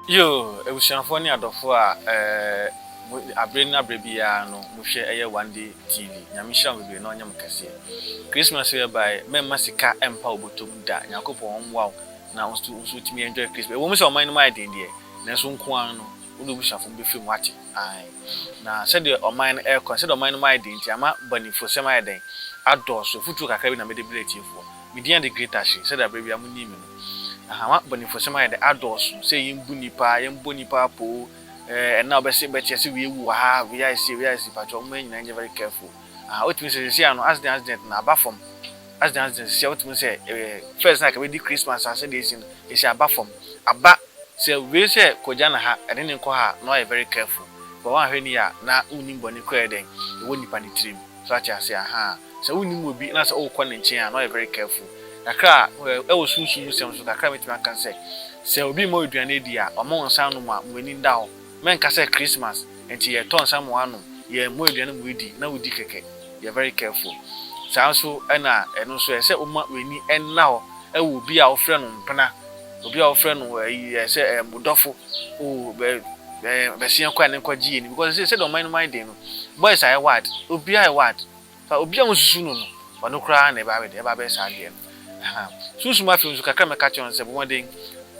Yoo, abusuafoɔ ne adɔfoɔ a ɛɛ mo abere ne abere biara no mohwɛ ɛyɛ One Day TV. Nyame nhyira mo bebree na ɔnyɛ mo kɛseɛ. Christmas yi ɛbaeɛ, mɛmma sika ɛmpa wo bɔtɔ mu da. Nyankopɔn ɔmmoa wo na wo nso wo nso wotumi enjoy Christmas. Ɛwɔ mu sɛ ɔman no mu ayɛ den deɛ, nanso wo nko ara no, wo ne w'abusuafoɔ mobɛfiri mu, woate? Ae. Na sɛdeɛ ɔman no ɛrekɔ no, sɛdeɛ ɔman no mu ayɛ den nti, ama bɔnefosɛm ayɛ dɛn? Adɔɔso. Afutuo kakra bi na mede brɛ atiefoɔ. Me din de Great Ashe, sɛdeɛ aberɛ biara monim me no. Aha, ama bɔnefosɛm ayɛ dɛn? Adɔɔso. Sɛ yɛmbu nnipa, yɛmbɔ nnipa apoo, ɛɛ, ɛnna wobɛse, wobɛte sɛ wei awu wɔ ha, wei ayɛ sei, wei ayɛ sei. Pakyɛ, momma yɛn nyinaa nyɛ very careful. Aha, wotumi sɛ seesei ano, accident accident no aba fam. Accident accident seesei a wotumi sɛ, ɛɛ, first na anka bɛdi Christmas a sɛdeɛ ɛsi no, seesei aba fam. Aba, sɛ wei sɛ kɔgya no ha, ɛne no nkɔ ha a, na woayɛ very careful. Because woanhwɛ no yie a, na wonnim bɔne koraa a ɛyɛ dɛn, ɛwɔ nipa no tirim. So ate aseɛ? Ahaa. Sɛ wonnim obi na sɛ worekɔ ne nkyɛn a, na woayɛ very careful. Kakra a, ɛwɔ sunsum mu nsɛm so, kakra a mɛtumi aka ne sɛ, sɛ obi rema wo aduane adi a, ɔma wo nsa anom a, ma w'ani nda hɔ. Mɛnka sɛ Christmas nti yɛtɔ nsa ma woanom, yɛmmɔ aduane ma woadi na wodi kɛkɛ. Yɛ very careful. Saa nso na ɛno nso ɛsɛ sɛ woma w'ani nna hɔ wɔ obi a wofrɛ no mpena, obi a wofrɛ no ɛyi sɛ ɛɛ dɔfo, oh bɛ bɛ bɛseɛ kɔ a ne nkɔgye yɛn ni because sɛ sɛdeɛ ɔman no mu ayɛ den no, boys ayɛ wild, obiara ayɛ wild. Fa obi a wonsusu no no, ɔno koraa na ɛba abɛde, ɛba abɛyɛ saa adeɛ no. Ahaa. Sunsum afei nso, kakra a mɛka akyerɛ wo ne sɛ, bɔ mmɔden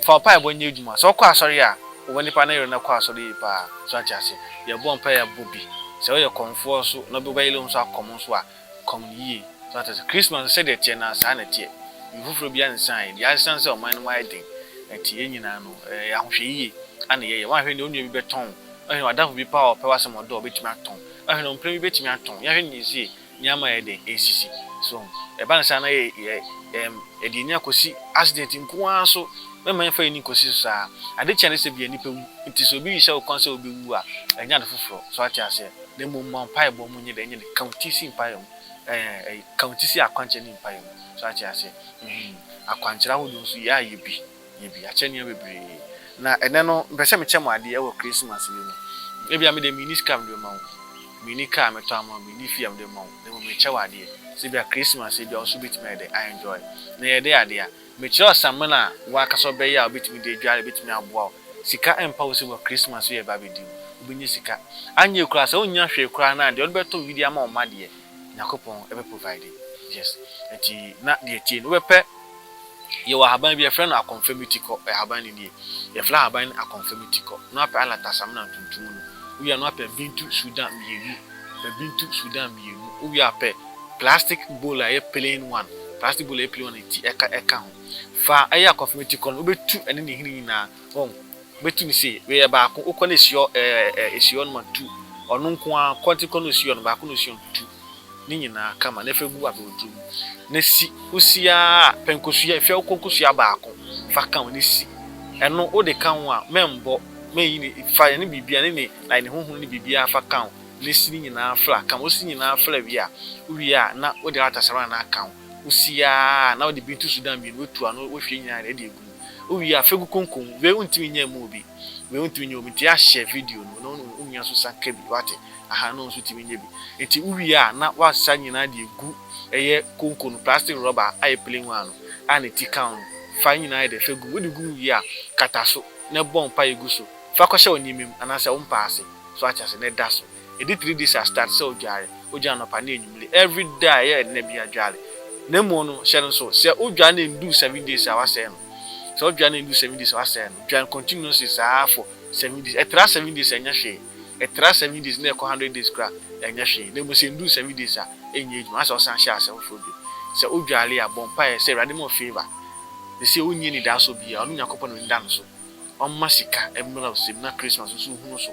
fa wo mpaebɔ nyɛ adwuma. Sɛ wokɔ asɔre a, wo nipa no yere no kɔ asɔre yie paa. So ate aseɛ? Yɛbɔ mpaeɛ a, bɔ bi. Sɛ woyɛ kɔmfoɔ nso, na wobɛyere wo ho nso akɔm nso a, kɔm no yie. So ate aseɛ? Christmas no, sɛdeɛ ɛteɛ no ara, saa na ɛteɛ. Biribi foforɔ biara nsesaeɛ. Deɛ asesa ne sɛ ɔman no mu ayɛ den. Nti yɛn nyinaa no, ɛyɛ ahohwɛyie na yɛyɛ. Woanhwɛ no yie a, wo nua bi bɛtɔn wo. Woanhwɛ no yie a, w'adamfo bi paa a ɔpɛ w'asɛm, ɔdɔ wo, ɔbɛtumi atɔn wo. Ahwɛ no ɔmpɛ bi bɛtumi atɔn. Yɛahwɛ no yɛsie nneɛma a ɛyɛ dɛn ɛsisi. So ho? Ɛba no saa na yɛ yɛ ɛɛm yɛde yɛn ani akɔsi accident nko ara so. Mɛmma yɛmfa yɛn ani nkɔsi so saa. Ade kye a ne sɛ bia nnipa wu. Nti sɛ obi rehyɛ wo kwan sɛ wobɛwu a, ɛnyɛ ade foforɔ. So ate aseɛ? Na mmom ma mpaebɔ mu nyɛ dɛn nyɛ den. Ka wo ti si mpaeɛ mu. Ɛɛ ɛyi ka wo ti si akwankyerɛ ne mpaeɛ mu. So ate aseɛ? Mhmm. Akwankyerɛ ahodoɔ nso yɛ a yɛ bi. Yɛ bi. Akyɛ nneɛma bebree. Na ɛnnɛ no, mepɛ sɛ mekyɛ mo adeɛ wɔ Christmas yi mu. Ebia me deɛ menni sika a mede bɛma wo, menni car a mɛtɔ ama wo, menni fie a mede bɛma wo, na mmom mekyɛ wo adeɛ. Sɛ ebia Christmas yi ebia wo nso wobɛtumi ayɛ dɛn? A enjoy. Na ɛyɛ dɛn adeɛ a? Mekyerɛ wo samina a w'ankasa wobɛyɛ a wobɛtumi de adware, ɛbɛtumi aboa wo. Sika mpa wo sɛ wɔ Christmas yi a ɛreba abɛdi no, wobɛnya sika. Anyɛ koraa, sɛ wonnya hwee koraa no a, deɛ wode bɛtɔ biribi de ama wo mma deɛ, Nyankopɔn bɛ provide. Yes. Nti na deɛ ɛteɛ ni, wobɛpɛ. Yɛwɔ ahaban bi yɛfrɛ no akɔmfɛmitikɔ, ahaban no nie. Yɛfrɛ ahaban no akɔmfɛmitikɔ. Na wapɛ alatasamina ntuntum no. Wowie a na wapɛ bintu sudan mmienu. Pɛ bintu sudan mmienu. Wowie a pɛ plastic bowl a ɛyɛ plain one. Plastic bowl a ɛyɛ plain one a ti ɛka ɛka ho. Fa ɛyɛ akɔmfɛmitikɔ no, wobɛtu ɛne ne nhini nyinaa. Wɔn, wobɛtu no sei. Wei yɛ baako, wokɔ na esi hɔ ɛɛ ɛɛ esi hɔ nom a tu. Ɔno nko ara, kɔ nti kɔ na osi hɔ no, baako na osi hɔ no, tu. ne nyinaa kama na fa gu abɛwaduro mu na si. Wosi ara a, pɛ nkosua, efia wokɔ nkosua baako fa ka ho na si. Ɛno wode ka ho a, mɛmbɔ, mɛnyi ne, fa ɛne biribiara ne ne like ne hohoro ne biribiara fa ka ho na si ne nyinaa fra kama. Wosi ne nyinaa fra wie a, wowie a na wode alatasarana no aka ho. Wosi ara a na wode bintu sudan mmienu woatu ano, woahwie nyinaa de agu mu. Wowie a, fa gu konko mu. Wei wontumi nyɛ mma obi, wei wontumi nyɛ obi nti ahyɛ video no na wo nua nso san ka bi, wate? Aha na ɔnso tumi nyɛ bi. Nti wo wie a na wasa nyinaa de agu ɛyɛ konko no, plastic rubber a ɛyɛ plain one no a ne ti ka ho no. Fa ne nyinaa yɛ dɛ fa gu mu. Wode gu mu wie a, kata so na bɔ mpaeɛ gu so. Fa kɔhyɛ wo nneɛma mu anaasɛ wo mpa ase. So ate ase? Na ɛda so. Ɛdi 3 days a start sɛ wodware. Wodware anɔpa ne anwummere. Every day a ɛyɛ ɛnnɛ biara dware. Na mmom no, hyɛ no nso, sɛ wodware na ɛnduu 7 days a woasɛe no. Sɛ wodware na ɛnduu 7 days a woasɛe no. Dware continuously saa for 7 days. Ɛtra 7 days a ɛnyɛ hwee. Ɛtra 7 days na ɛkɔ 100 days koraa a, ɛnyɛ hwee. Na mmom sɛ ɛnduu 7 days a, ɛnyɛ adwuma. Asɛ ɔsan hyɛ ase foforɔ bio. Sɛ wodware a, bɔ mpaeɛ sɛ Awurade ma wo favour. Sɛ wonni anidasoɔ biara, ɔno Nyankopɔn na ɔni da no so. Ɔmma sika mmra wo nsam na Christmas nso wohunu so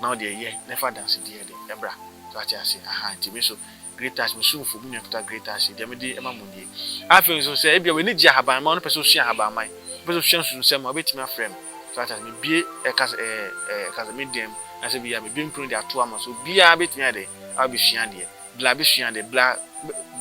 na wode ɛyɛ na ɛfa adansedie de ɛbra. So ate ase? Aha, nti me nso Great Ash, me somfo, me nua ketewa Great Ash, deɛ mede ma mo nie. Afei nso sɛ ebia w'ani gye ahabanma, wopɛ sɛ wosua ahabanman, wopɛ sɛ wosua nsusunsɛm a, wobɛtumi afrɛ me. So ate ase? Mebue ɛkasa ɛɛ ɛɛ kasa me dan mu na sɛ bia mebue mpono de ato ama so obiara bɛtumi ayɛ dɛ abɛsua adeɛ. Bla bɛsua adeɛ, bla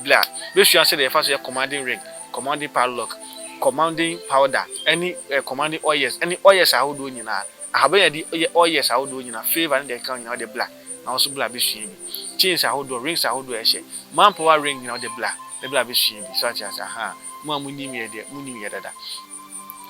bla bɛsua sɛdeɛ yɛfa so yɛ commanding ring, commanding padlock, commanding powder, ɛne ɛ commanding oils, ɛne oils ahodoɔ nyinaa. Ahaban yɛde yɛ oils ahodoɔ nyinaa, flavour ne deɛ ɛka ho nyinaa wode bla na wo nso bla bɛsua bi. Chains ahodoɔ, rings ahodoɔ a ɛhyɛ, manpower ring nyinaa wode bla na bla bɛsua bi. So ate ase? Aha. Mo a monim yɛ deɛ, monim yɛ dada.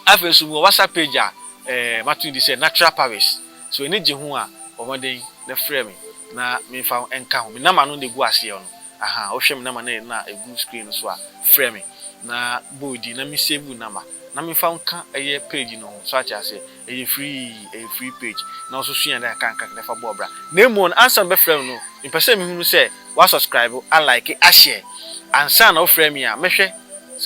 Afei nso mewɔ WhatsApp page a Ɛɛ, mato ne din sɛ Natural Powers. Sɛ w'ani gye ho a, bɔ mmɔden na frɛ me na memfa wo nka ho. Me namba no na egu aseɛ no. Aha, wohwɛ me namba no na egu screen no so a, frɛ me na bɔ wo din na me save wo namba na memfa wo nka ɛyɛ page no ho. So ate aseɛ? Ɛyɛ free, ɛyɛ free page. Na wo nso sua ade nkakrankakra na fa bɔ ɔbra. Na mmom no, ansa na wobɛfrɛ me no, mepɛ sɛ mehunu sɛ woasubscribe, alike, ashare. Ansa na wofrɛ me a, mɛhwɛ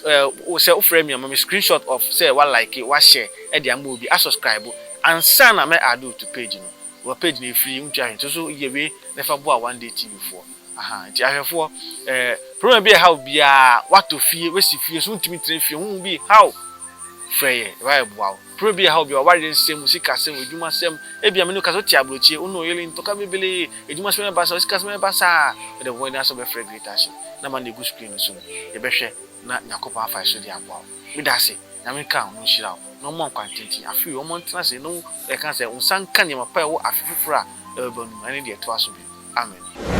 sɛ wofrɛ me a, ma me screenshot of sɛ wa like, wa share de ama obi, a subscribe ansa na mɛ add wo to page no. Wɔ page no ɛfiri, wontua hwee. Nti so yɛ wei na fa boa One Day TV foɔ. Aha, nti ahwɛfoɔ, eh, problem bi a ɛha wo biara, woatɔ fie, woasi fie, so wontumi ntena fie, honhom bi ha wo, frɛ yɛ, yɛba bɛboa wo. Problem bi a ɛha wo biara, w'awareɛ nsɛm, wo sikasɛm, w'adwumasɛm, ebia me ne wo kasa, wote aburokyie, wo ne wo yere ntɔkwa bebree, adwumasɛm ɛba saa, wo sikasɛm ɛba saa, wode bɔ mmɔden ara sɛ wobɛfrɛ Great Action, number no a ɛgu screen no so no, yɛbɛhwɛ na Nyankopɔn afa yɛ so de aboa wo. Meda ase, Nyame nka wo na ɔnhyira wo, na ɔmma wo nkwa tenten. Afe wei, ɔmma ntena ase na wo, yɛka sɛ, wo nsa nka nneɛma pa a ɛwɔ afe foforɔ a ɛbɛba no mu, ɛne deɛ ɛtoa so bio. Amen.